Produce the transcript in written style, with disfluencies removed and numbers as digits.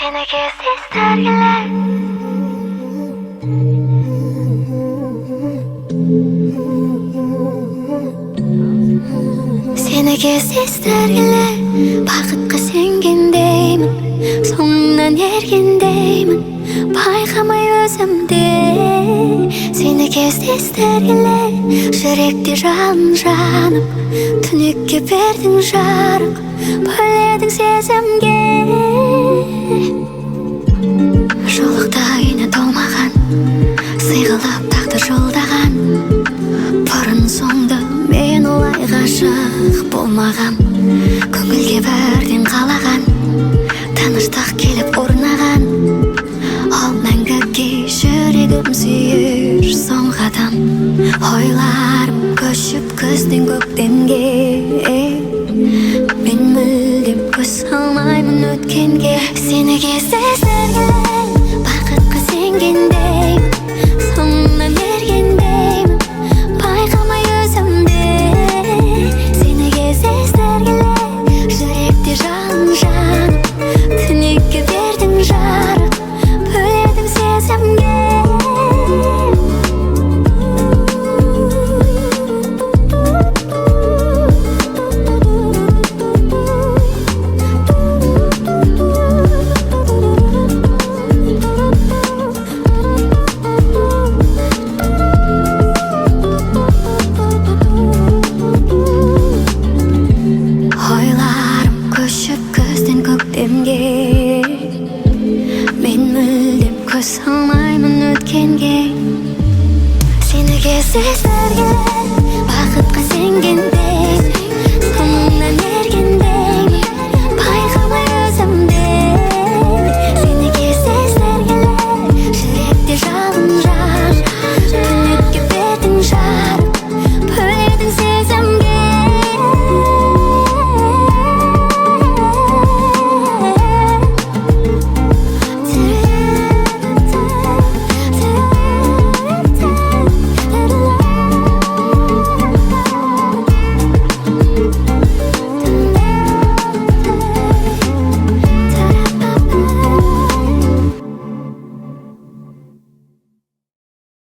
Сені кездестіргелі. Сені кездестіргелі, бақытқа сенгендеймін, соңынан ергендеймін, байқамай өзімде. Сені кездестіргелі, жүректе жалын жанып, түнекке бердің жарық, бөледің сезімге. Жолықты айна толмаған, сый қылып тағдыр жолдаған. Бұрын соңды мен олай ғашық болмағам, көңілге бірден қалаған, тыныштық келіп орнаған. Ал мәңгіге жүрегім сүйер соңғы адам. Ойларым көшіп күзден көктемге, мен мүлдем көз салмаймын өткенге. Сені кездестіргелі, бақытқа сенгендеймін, соңынан ергендеймін, байқамай өзімде. Сені кездестіргелі, жүректе жалын жанып, түнекке бердің жарық, бөледің сезімге. Ойларым көшіп күзден көктемге, мен мүлдем көз салмаймын өткенге. Сені кездестіргелі, бақытқа сенгендеймін.